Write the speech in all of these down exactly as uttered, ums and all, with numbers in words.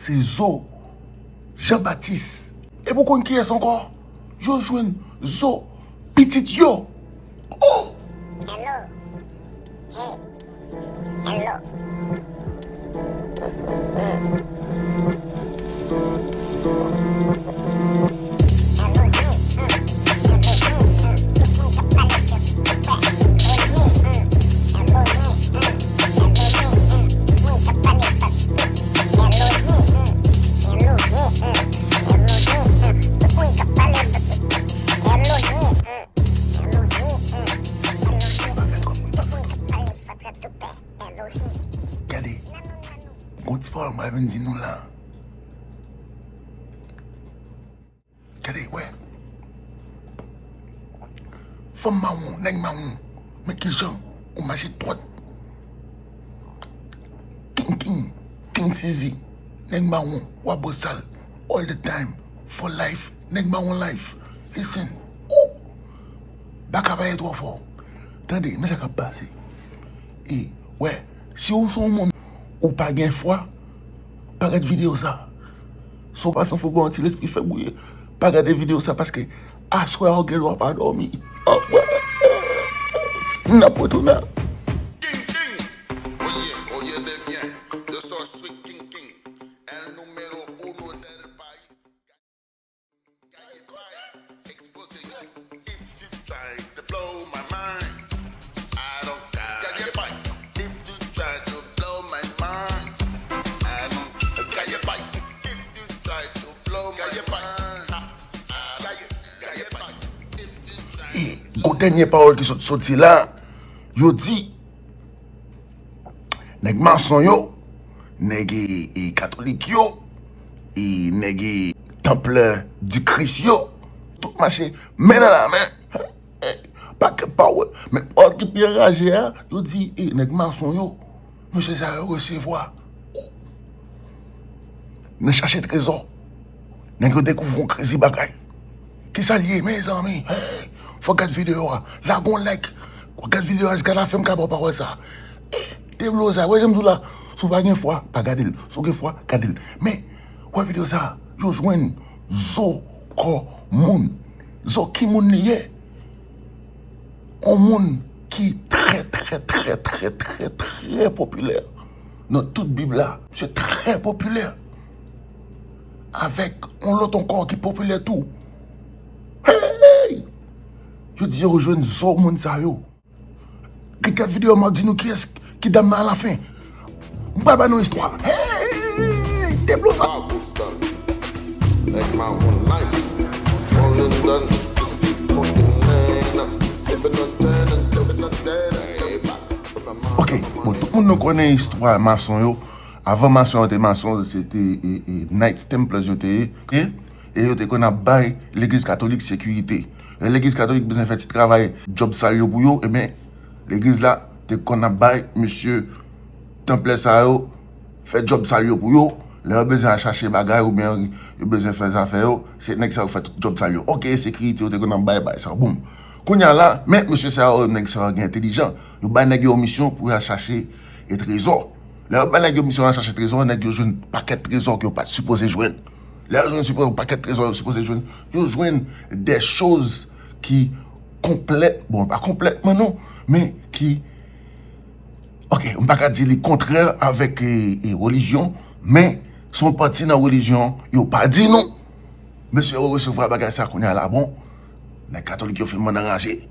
Se zo Jan Batis. Epi w konn kiyès ankò? Yo jwenn zo pitit yo. Oh! Hello. Hey. Hello. Gade, gon ti pawòl mwen vin di nou la. Gade, wè. Fanm mawon, nèg mawon, men kijan ou mache dwat. King King, King Sizi, nèg mawon, wa bosal, all the time, for life, nèg mawon life. Listen, ou, baka pa ye twò fò. Tande, men sa k ap pase. E, wè, si ou se yon moun, ou pa gen fwa, pa gad videyo sa. Si w pa sanfougon, ti lespri fè bouye, pa gade videyo sa paske aswè a ou gen dwa pa dòmi. Anmwey! N ap retounen. King King, oye, oye de bien, yo son sweet King King, el numero uno del país. Gaye bay, ekspoze yo. If you try to blow my mind, I don't care. Gaye bay, if you try to blow my mind, I don't. Gaye bay, if you try to blow my mind, Gaye, Gaye bay, if you try. E gon dènye pawòl ki sot soti la, yo di nèg mason yo, nèg e, e katolik yo, e nèg e tanplè di Kris yo, tout mache men nan la men. Pa gen pawòl. Men pawòl ki pi anraje a, yo di e nèg mason yo, mesye sa yo resevwa. Nan chache trezò. Nèg yo dekouvri yon krezi bagay. Kisa l ye, mezanmi? Hey, fò w gad videyo a. Lage yon like. Gad videyo a jiska lafen, m ka ba w pawòl sa. Hey, debloza, wè jan m di w la. Si w pa gen fwa, pa gade l. Si w gen fwa, gade l. Men, wè videyo sa, yo jwenn zo kò moun. Zo ki moun li ye? Yon moun ki trè, trè, trè, trè, trè, trè popilè nan tout Bib la. Misye trè popilè. Avèk yon lòt ankò ki popilè tou. Hey! Yo di yo jwenn zo moun sa yo. Gade videyo m ap di nou kiyès ki dam nan alafen. M pral ba nou istwa. Hey! Debloza. Wow, Boston. Like my own life. Rolling done. Fucking man up. Sipping on ten and sipping on ten. Hey, back. Ok, bon, tout moun nou konnen istwa mason yo. Avan mason yo te mason, se te e, e, Knights Templars yo te ye. Ok? E yo te konn ap bay legliz katolik sekirite. Lè legliz katolik bezwen fè ti travay, djòb sal yo pou yo, ebyen, legliz la te konn ap bay mesye tanplè sa yo fè djòb sal yo pou yo. Lè yo bezwen al chache bagay oubyen yo bezwen fè zafè yo, se nèg sa yo fè tout djòb sal yo. Ok, sekirite yo te konn ap bay, bay sa yo. Boum. Kounye a la, men mesye sa yo, nèg sa yo gen entèlijan. Yo bay nèg yo yon misyon pou y al chache e trezò. Lè yo bay nèg yo misyon al chache trezò, nèg yo jwenn pakèt trezò ke yo pa t sipoze jwenn. Lè yo jwenn sipo-, pakèt trezò yo sipoze jwenn, yo jwenn de choz ki konplèt, bon, pa konplètman non, men ki, ok, m pa ka di li kontrè avèk e, e, relijyon, men se yon pati nan relijyon yo pa di nou. Mesye yo resevwa bagay sa kounye a la, bon, nèg katolik yo fin mande ranje.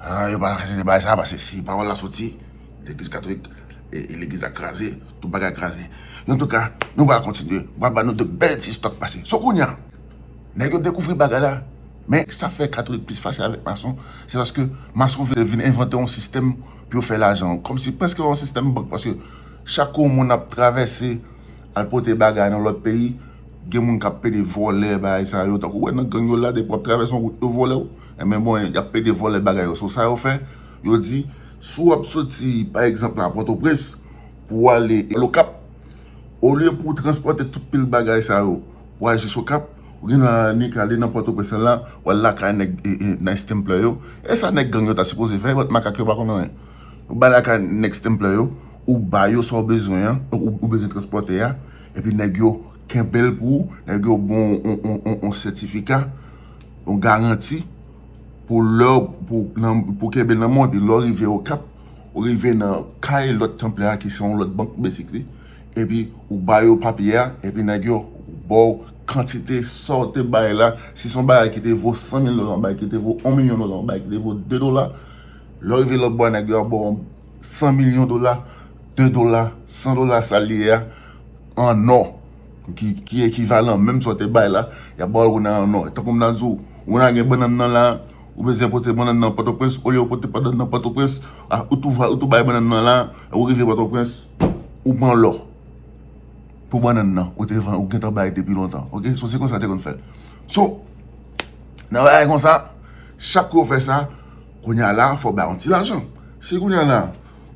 Ah, yo pa aksepte bagay sa, paske si pawòl la soti, legliz katolik e, e legliz la kraze, tout bagay kraze. Antouka, nou pral kontinye, m pral ba nou de bèl ti istwa k pase. So kounye a, nèg yo dekouvri bagay la, men sa fè katolik plis fache avèk mason, se paske mason vle vin envante yon sistèm pou yo fè lajan. Kòmsi prèske yon sistèm bank, paske chak kou yon moun ap travèse, al pote bagay nan lòt peyi, gen moun k ap pede vòlè bagay sa yo, tankou w wè nan gang yo la, depi w ap travèse yon wout, yo vòlè w. Ebyen bon, y ap pede vòlè bagay yo. So sa yo fè, yo di, si w ap soti, pa egzanp la, Pòtoprens, pou w ale Lokap, olye pou w transpòte tout pil bagay sa yo, pou w al jis Okap, ou gen dwa annik ale nan Pòtoprens la, w al lakay nèg e, e, Knights Templar yo. E sa nèg gang yo ta sipoze fè, bòt makak yo pa konn anyen. Ou bay lakay Knights Templar yo, ou ba yo sa w bezwen an, ou, ou bezwen transpòte a, epi nèg yo kenbe l pou ou, nèg yo ba w yon, yon, yon, yon, yon sètifika, yon garanti, pou lè, pou, nan, pou kenbe l nan men w, epi lè w rive Okap, ou rive nan kay lòt templè a, ki se yon lòt bank, basically, epi ou ba yo papye a, epi nèg yo ba w kantite sa w te bay la, si se yon bagay ki te vo san mil dola, yon bagay ki te vo yon milyon dola, yon bagay ki te vo de dola, lè w rive lòt bò, nèg yo ap ba w san milyon dola, de dola, san dola, sa l ye a, an nò, ki, ki ekivalan menm sa w te bay la, y ap ba w l kounye a an nò. Tankou m ta di w, ou nan gen bannann nan la, ou bezwen pote bannann nan Pòtoprens, olye ou pote bannann nan Pòtoprens, a, ou tou va, ou tou bay bannann nan la, ou rive Pòtoprens, ou pran lò pou bannann nan, ou te vann, ou gentan bay depi lontan. Oke? So, se konsa te konn fèt. So, nan bagay konsa, chak ke w fè sa, kounye a la, fò w bay yon ti lajan. Si kounye a la,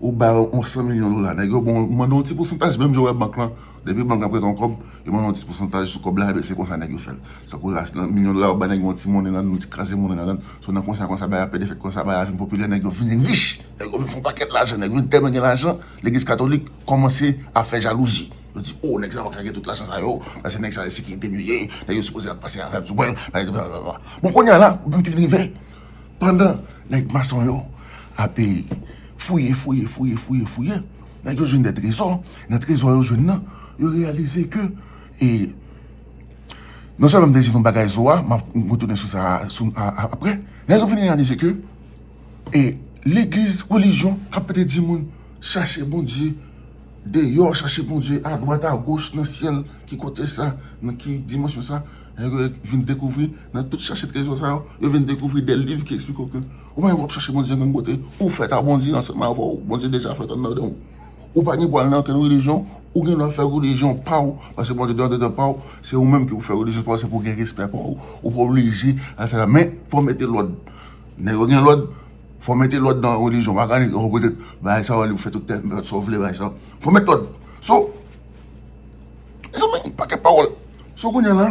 ou bay yon san milyon dola, nèg yo bon, mande yon ti pousantaj, menm jan w wè bank lan, depi bank lan prete yon kòb, yo mande yon ti pousantaj sou kòb la, ebyen se konsa nèg yo fè l. Tankou la, nan milyon dola, ou bay nèg yon ti monnen ladan, yon ti kraze monnen ladan. So, nan konsa, konsa, bagay ap pede fèt, konsa, bagay ap vin popilè, nèg yo vin rich, nèg yo vin fè yon pakèt lajan, nèg yo vin tèlman gen lajan, legliz katolik kòmanse ap fè jalouzi. Yo di, o, nèg sa pa ka gen tout lajan sa yo, paske nèg sa yo sekirite nou ye, nèg yo sipoze ap pase avè m sou pwen, blablabla. Bon, kounye a la, ou menm ki vin rive. Pandan nèg mason yo ap fouye, fouye, fouye, fouye, fouye, nèg yo jwenn de trezò. Nan trezò yo jwenn nan, yo reyalize ke, e, non sèlman m te di nou bagay zo a, m ap retounen sou sa sou, a, a, apre. Nèg yo vin reyalize ke, e, legliz, relijyon, k ap pede di moun chache Bondye deyò, chache Bondye adwat, agoch, nan syèl, ki kote sa, nan ki dimansyon sa, nèg yo vin dekouvri, nan tout chache trezò sa yo, yo vin dekouvri de liv ki eksplike w ke ou pa gen dwa ap chache Bondye nan kote, ou fèt a Bondye ansanm avè w, Bondye deja fèt anndan w. Ou pa gen dwa al nan okenn relijyon, ou gen dwa fè relijyon pa w, paske Bondye te anndan pa w, se ou menm ki pou fè relijyon pa w, se pou w gen respè pa w, ou pa oblije al fè sa, men fò w mete lòd. Nèg yo gen lòd, fò w mete lòd nan relijyon, pa ka di, o, petèt, bagay sa yo, ou fè tout tèt, sa w vle, bagay sa. Fò w met lòd. So, mezanmi, pakèt pawòl. So, kounye a la,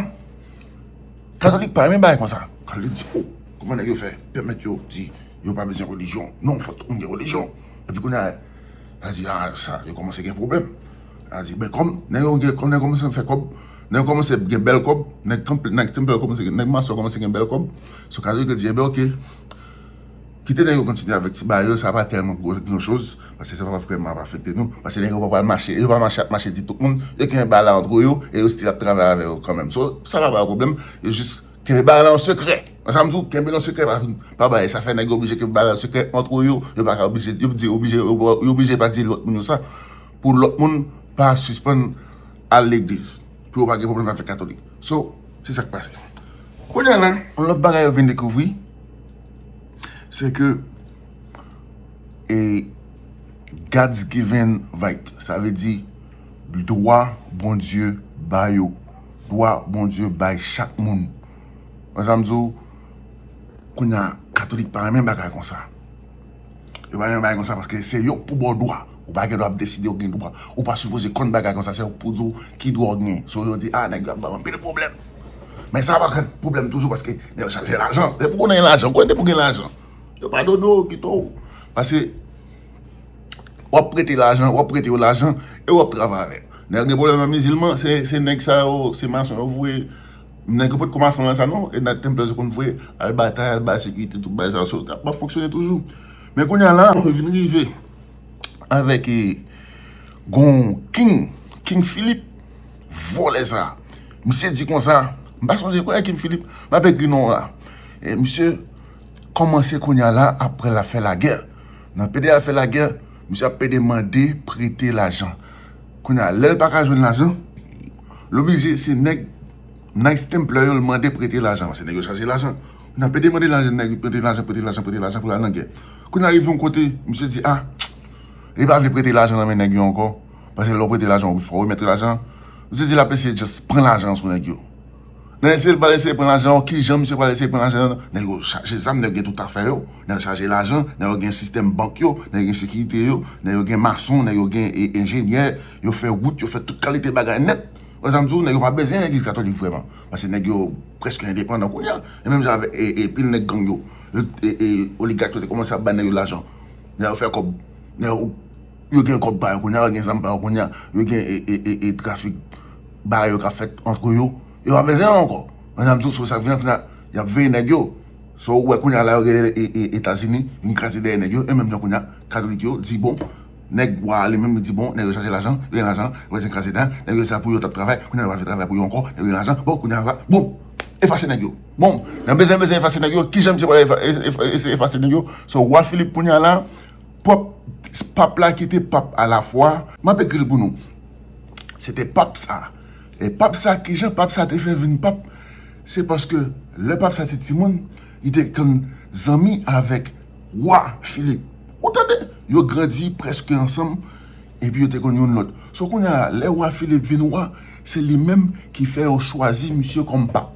katolik pa renmen bagay konsa. Katolik di, o, kòman nèg yo fè pèmèt yo di yo pa bezwen relijyon? Non, fò tout moun gen relijyon. Epi kounye a, sa di, a, sa, yo kòmanse gen pwoblèm. Sa di, ben, kòm nèg yo gen, kòm nèg yo kòmanse fè kòb, nèg yo kòmanse gen bèl kòb, nèg tanp-, nèg tanplè yo kòmanse gen, nèg mason yo kòmanse gen bèl kòb. So, katolik yo di, enben, oke, kite nèg yo kontinye avèk ti bagay yo, sa pa tèlman gwo, gran choz, paske sa pa vrèman ap afekte nou, paske nèg yo pa pral mache, yo pa mache ap mache di tout moun, yo kenbe bagay la antre yo, e yo still ap travay avè yo kanmenm. So, sa pa ba yo pwoblèm, yo jis kenbe bagay la an sekrè. Sa m di w, kenbe l an sekrè, pa, pa bay, sa fè nèg yo oblije kenbe bagay la an sekrè antre yo, yo pa ka oblije, yo di oblije, yo, yo oblije pa di lòt moun yo sa, pou lòt moun pa sispann al legliz, pou yo pa gen pwoblèm avèk katolik. So, se sa k pase. Kounye a la, yon lòt bagay yo vin dekouvri, se ke, e, God's given right, sa vle di dwa Bondye ba yo, dwa Bondye bay chak moun. Wè sa m di w, kounye a, katolik pa renmen bagay konsa. Yo pa renmen bagay konsa paske se yo k pou ba w dwa. Ou pa gen dwa ap deside ou gen dwa. Ou pa sipoze konn bagay konsa, se yo k pou di w ki dwa w gen. So, yo di, a, nèg yo ap ba w anpil pwoblèm. Men sa pa kreye pwoblèm toujou paske nèg yo chache lajan. Depi w konnen gen lajan, w konnen depi w gen lajan. Yo pa dodo, kite w. Paske w ap prete lajan, w ap prete yo lajan, e w ap travay avè l. Nèg gen pwoblèm nan mizilman, se, se nèg sa yo, se mason yo voye. Nèg yo potko mason nan sa non, e nan tanplè yo konn voye al batay, al bay sekirite, tout bagay sa yo. So, sa p ap fonksyone toujou. Men kounye a la, yo vin rive avèk, e, gon King, King Philip, vòlè sa. Misye di konsa, m pa sonje kwè King Philip, m ap ekri non la. E misye kòmanse kounye a la, apre l ap fè lagè. Nan pede al fè lagè, misye ap pede mande prete lajan. Kounye a, lè l pa ka jwenn lajan, l oblije se nèg Knights Templar yo l mande prete lajan, paske nèg yo chache lajan. Kounye a, pede mande lajan, nèg yo prete lajan, prete lajan, prete lajan pou l al nan gè. Kounye a, rive yon kote, misye di, a, li pa vle prete lajan nan men nèg yo ankò, paske lè w prete lajan, fò w remèt lajan. Misye di l ap eseye just pran lajan sou nèg yo. Nan eseye, l pral eseye pran lajan an, kijan misye pral eseye pran lajan an? Nèg yo chaje zam, nèg yo gen tout afè yo, nèg yo chaje lajan, nèg yo gen sistèm bank yo, nèg yo gen sekirite yo, nèg yo gen mason, nèg yo gen, e, enjenyè, yo fè wout, yo fè tout kalite bagay nèt. Wè sa m di w, nèg yo pa bezwen legliz katolik vrèman, paske nèg yo prèske endepandan kounye a, e menm jan avèk, e, e, pil nèg gang yo, yo, e, e, oligak yo te kòmanse ap bay nèg yo lajan, nèg yo fè kòb, nèg yo, yo gen kòb pa yo kounye a, yo gen zam pa yo kounye a, yo gen, e, e, e, e, trafik bagay yo k ap fèt antre yo, yo pa bezwen ankò. Mwen, sa m di w, sou sa k vin an final, y ap veye nèg yo. So, ou wè kounye a la, yo rele e, e, Etazini, vin kraze dèyè nèg yo, e menm jan kounye a, katolik yo di, bon, nèg wa a li menm, li di, bon, nèg yo chache lajan, yo gen lajan, yo bezwen kraze dèyè, nèg yo sa pou yo t ap travay, kounye a yo pa vle travay pou yo ankò, nèg yo gen lajan, bon, kounye a la, bon, efase nèg yo. Bon, nan bezwen, bezwen efase nèg yo, kijan misye pral efa-, e, e, e, efase nèg yo? So, wa Filip kounye a la, pòp, pap la ki te pap alafwa, m ap ekri l pou nou. Se te pap sa. E pap sa, kijan pap sa te fè vin pap? Se paske lè pap sa te timoun, li te konn zanmi avèk wa Filip. Ou tande? Yo grandi prèske ansanm, epi yo te konn youn lòt. So kounye a, lè wa Filip vin wa, se li menm ki fè yo chwazi misye kòm pap.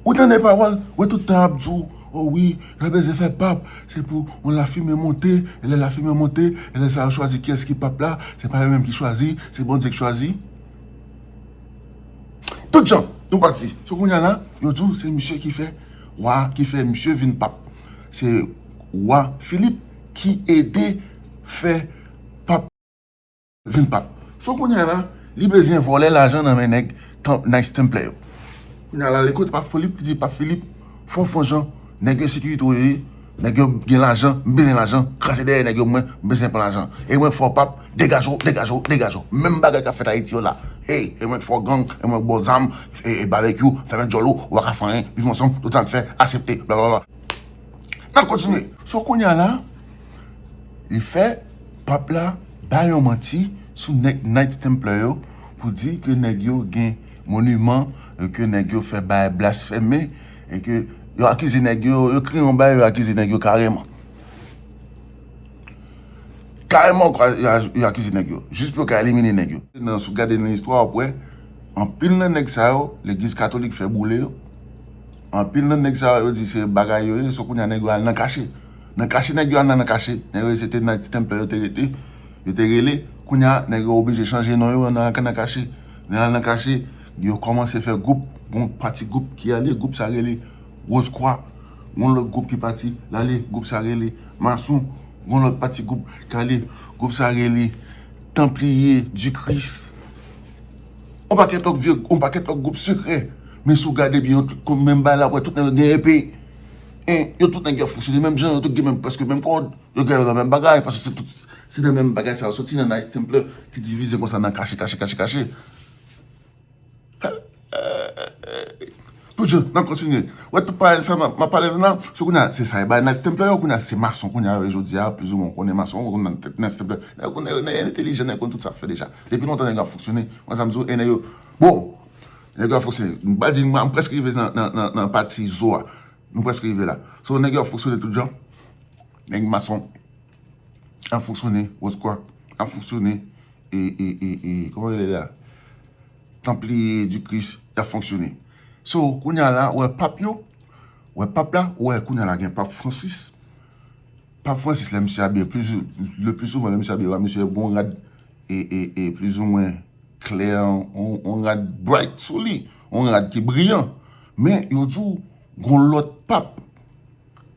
Ou tande pawòl? Wè tout tan ap di w, o wi, yo bezwen fè pap, se pou yon lafimen monte, e lè lafimen monte, e lè sa yo chwazi kiyès ki pap la, se pa yo menm ki chwazi, se Bondye ki chwazi. Tout jan, nou pati. So kounye a la, yo di w se misye ki fè, wa, ki fè misye vin pap. Se wa Filip ki ede fè pap vin pap. So kounye a la, li bezwen vòlè lajan nan men nèg tan-, Knights Templar yo. Kounye a la, li kote pap Filip, li di pap Filip, fon fon jan, nèg yo sekirite w yo ye, nèg yo gen lajan, m bezwen lajan, kraze dèyè nèg yo mwen, m bezwen pran lajan. E mwen fò pap, degaje w, degaje w, degaje w. Menm bagay k ap fèt Ayiti yo la. Ey, e mwen fò gang, e mwen bon zam, e, e babekyou, fèmen djòl ou, ou pa ka fè anyen, viv ansanm, tout sa n fè, aksepte, blablabla. N ap kontinye. So kounye a la, li fè pap la bay yon manti sou nèg Knights Templar yo pou di ke nèg yo gen moniman, e ke nèg yo fè bay blasfeme, e ke yo akize nèg yo, yo kreye yon bay, yo akize nèg yo kareman. Kareman, yo, yo akize nèg yo, jis pou yo ka elimine nèg yo. Nan, si w gade nan istwa, w ap wè, anpil nan nèg sa yo, legliz katolik fè boule yo. Anpil nan nèg sa yo, yo di se bagay yo ye, so kounye a nèg yo al nan kache. Nan kache nèg yo al nan, nan kache. Nèg yo se te Knights Templar yo te rete, yo te rele. Kounye a, nèg yo oblije chanje non yo, nan, nan kache. Nèg al nan kache, yo kòmanse fè gwoup, gon pati gwoup ki ale, gwoup sa rele Rose Croix. Gon lòt gwoup ki pati, l ale, gwoup sa rele Mason. Gon lòt pati gwoup ki ale, gwoup sa rele Templier du Christ. On pakèt lòt vye, on pakèt lòt gwoup sekrè. Men si w gade byen, yo tout konn menm bagay la, w wè tout nèg yo gen epe. Hein, yo tout nèg yo fonksyone menm jan, yo tout gen menm, prèske menm kòd. Yo gen menm bagay, paske se tout, se nan menm bagay sa yo soti, nan Knights Templar ki divize konsa nan kache, kache, kache, kache. Tout jan, n ap kontinye. Wè, tout parèy sa m ap, m ap pale la, se kounye a, se sa, e bay Knights Templar yo, kounye a, se mason, kounye a, jodi a, plizoumwen, ou konnen mason, ou konnen Knights Templar, nèg konnen, nèg entèlijan, nèg konn tout sa ap fè deja. Depi lontan, nèg yo ap fonksyone, mwen, sa m di w, e nèg yo, bon, nèg yo ap fonksyone. M pa di, m, m prèske rive nan, nan, nan, nan pati zo a. Nou prèske rive la. So, nèg yo ap fonksyone tout jan. Nèg mason ap fonksyone, Rose Croix ap fonksyone, e, e, e, e, kòman rele la? Templier du Christ, y ap fonksyone. So, kounye a la, ou wè pap yo, ou wè pap la, ou wè kounye a la gen pap Francis. Pap Francis, lè misye abiye, pli, le pli souvan, lè misye abiye, ou wè misye gon rad, e, e, e, plizoumwen klè, on, on rad bright sou li, on rad ki briyan. Men, yo di w, gon lòt pap.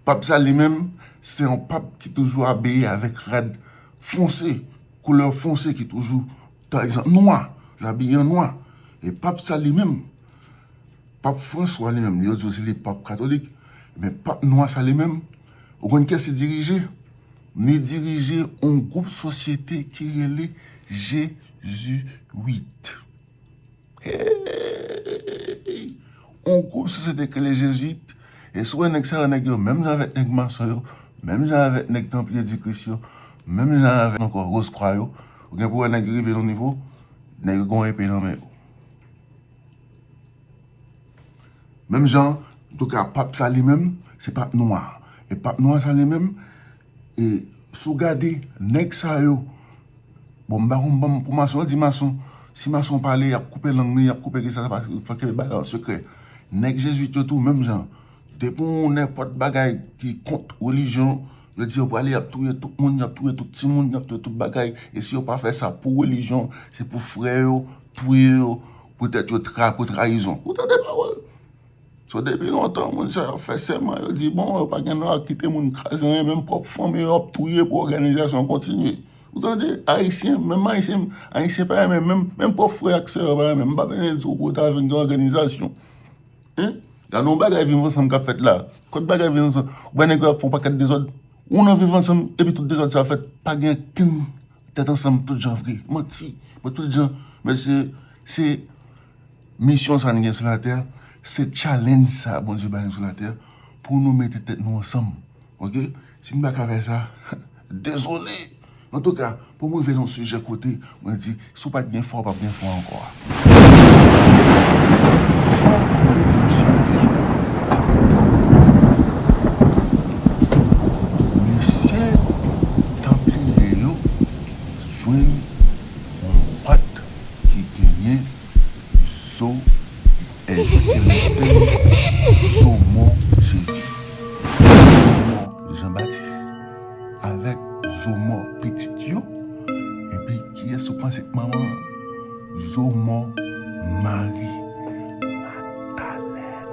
Pap sa li menm, se yon pap ki toujou abiye avèk rad fonse, koulè fonse ki toujou, pa egzanp, nwa, l abiye an nwa. E pap sa li menm, pap Franswa li menm, yo di w se li pap katolik, men pap nwa sa li menm, ou konn kiyès li dirije? Li dirije yon gwoup sosyete ki rele Jezuit. Hey! On gwoup sosyete ke le Jezuit. E si w wè nèg sa yo, nèg yo, menm jan avèk nèg mason yo, menm jan avèk nèg Templier du Christ yo, menm jan avèk ankò Rose Croix yo, ou gen pou wè nèg yo rive nan nivo, nèg yo gen yon epe nan men yo. Menm jan, antouka, pap sa li menm, se pap nwa. E pap nwa sa li menm, e si w gade nèg sa yo, bon, m pa konn, bon, pou mason, di mason, si mason pale, y ap koupe lang li, y ap koupe ki sa, sa pa, fòk yo bay la an sekrè. Nèg Jezuit yo tou, menm jan. Depi yon nenpòt bagay ki kont relijyon, yo di yo prale, y ap touye tout moun, y ap touye tout timoun, y ap touye tout bagay. E si yo pa fè sa pou relijyon, se pou frè yo, touye yo, poutèt yo tra-, pou trayizon. Ou tande pawòl? So, depi lontan, moun sa yo ap fè sèman, yo di, bon, yo pa gen dwa kite moun kraze anyen, menm pwòp fanmi yo ap touye pou òganizasyon an kontinye. Ou tande? Ayisyen, menm Ayisyen, Ayisyen pa renmen, menm, menm pwòp frè ak sè yo pa renmen. M pa bezwen di w pou w ta vin gen òganizasyon. Hein? Gade yon bagay viv ansanm k ap fèt la. Kot bagay viv ansanm? Ou wè nèg yo ap fè yon pakèt dezòd. Ou nan viv ansanm, epi tout dezòd sa fèt. Pa gen okenn tèt ansanm tout jan vre. Manti. Bon, tout jan, men se, se misyon sa n gen sou latè, se challenge sa Bondye ba nou sou latè, pou nou mete tèt nou ansanm. Oke? Si n pa ka fè sa, dezole. Antouka, pou m rive nan sijè kote mwen di, si w pa t gen fwa, w p ap gen fwa ankò a. Son ke misye te jwe. Mesye Tanpliye yo jwenn yon bwat ki genyen zo eskeletèl, zo mò Jezi, zo mò Jan Batis, avèk zo mò pitit yo. Epi kiyès ou panse k manman an? Zo mò Mari Magdalèn.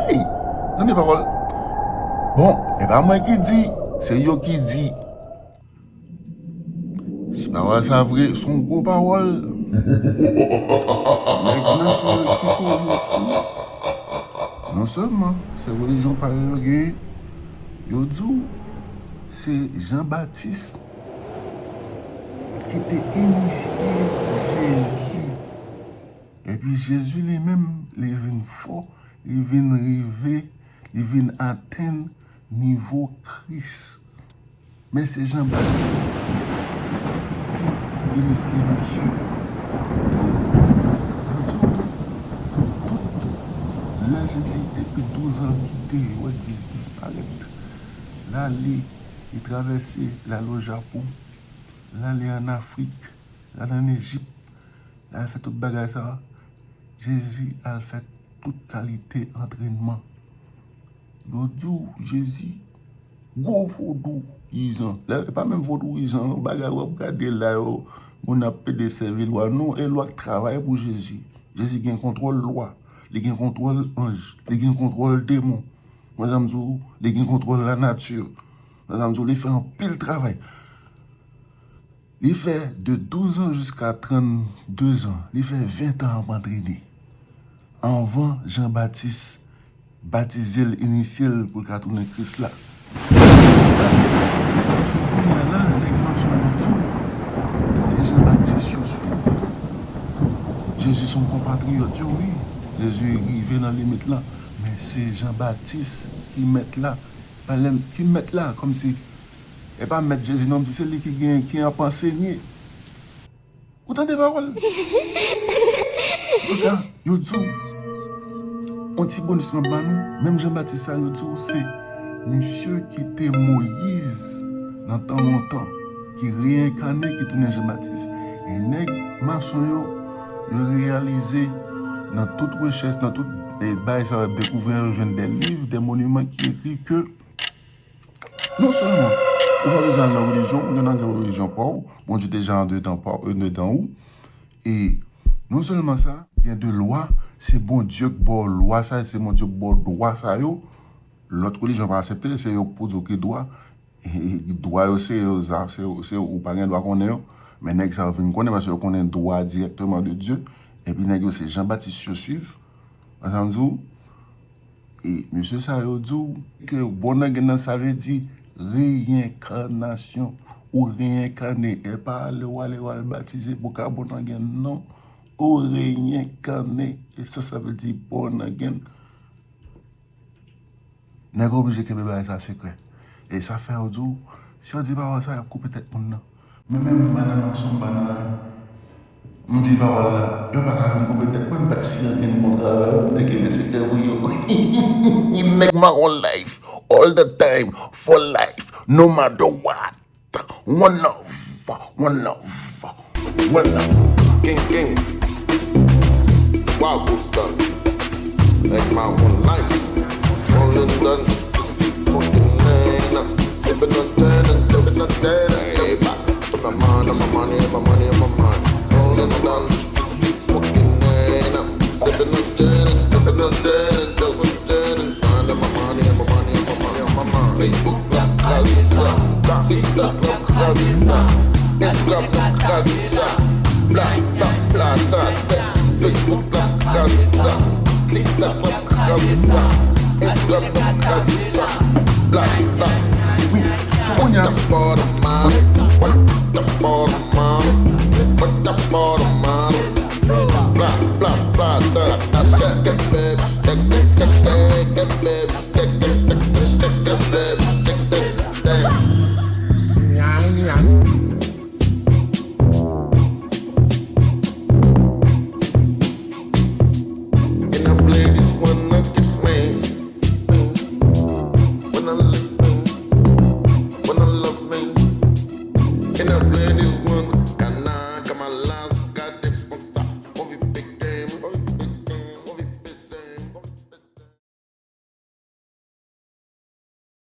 Hey! Tande pawòl. Bon, e pa mwen ki di, se yo ki di. Si pawòl sa vre, se yon gwo pawòl. Nèg nan sou yo ki tou yo tou. Non sèlman se relijyon parèy yo genyen, yo di w se Jan Batis ki te inisye Jezi. Epi Jezi li menm, li vin fò, li vin rive, li vin atenn nivo Kris. Men se Jan Batis ki inisye misye. Yo di w, tout lè Jezi depi douz an kite, yo wè Jezi disparèt. L ale, li travèse, l ale o Japon, l ale ann Afrik, l ale ann Ejip, l al fè tout bagay sa. Jezi al fè tout kalite antrènman. Yo di w Jezi, gwo vodouyizan. Lè, e pa menm vodouyizan, yon bagay w ap gade la yo, moun ap pede sèvi lwa. Non, e lwa k travay pou Jezi. Jezi gen kontwòl lwa. Li gen kontwòl anj. Li gen kontwòl demon. Mwen, sa m di w, li gen kontwòl lanati. Mwen, sa m di w, li fè anpil travay. Li fè de douz an jiska trannde zan. Li fè ven tan ap antrene. Anvan Jan Batis batize l, inisye l pou l ka tounen Kris la. So, kounye a la, nèg mason yo di w, se Jan Batis yo swiv. Jezi se yon konpatriyòt yo, wi. Jezi rive nan limit lan. Men se Jan Batis ki mèt la. Ki mèt la, kòmsi E pa mèt Jezi non, m di se li ki gen, ki ap ansenye. Ou tande pawòl? Yo di w, yon ti bonis m ap ba nou, menm Jan Batis sa yo di w se misye ki te Moyiz nan tan lontan, ki reyenkane, ki tounen Jan Batis. E nèg mason yo, yo reyalize nan tout rechèch, nan tout, e, bagay sa yo ap dekouvri an, yo jwenn de liv, de moniman ki ekri ke Non sèlman ou pa bezwen al nan relijyon, ou gentan gen relijyon pa w, Bondye deja andedan pa w, andedan ou. E non sèlman sa, gen de lwa, se Bondye k ba w lwa sa, se Bondye k ba w dwa sa yo. Lòt relijyon pa aksepte, se yo k pou di w ki dwa. E, e, dwa yo se yo, sa, se yo, se yo, ou pa gen dwa konnen yo. Men nèg sa yo vin konnen paske yo konnen dwa dirèkteman de Dye. Epi nèg yo se Jan Batis yo swiv. Ansanm di w, E mesye sa yo di w ke bò nan grenn nan sa vle di reyenkanasyon. Ou reyenkane, e pa ale w ale w al batize pou w ka bò nan grenn, non. Ou reyenkane, e sa sa vle di bò nan grenn. Nèg yo oblije kenbe bagay sa sekrè. E sa fè yo di w, si yo di pawòl sa, y ap koupe tèt moun nan. Men menm banana sou banana, m di pawòl la, yo pa ka vin koupe tèt mwen, m pa t siyen okenn kontra avè yo, m te kenbe sekrè pou yo. Nèg Mawon Life, all the time, for life, no matter what. One love, one love, one love. King, king. Wow, Gustav. Nèg Mawon Life. Rolling down the street, smoking lean up, sipping on ten and sipping on ten. Hey, back to my money, my money, my money, my money. Rolling down the street, smoking lean up, sipping on ten and sipping TikTok la kraze sa. Instagram la kraze sa. Bla bla bla ta tèt. Facebook la kraze sa. TikTok la kraze sa. Instagram la kraze sa. Bla bla. Kounye a,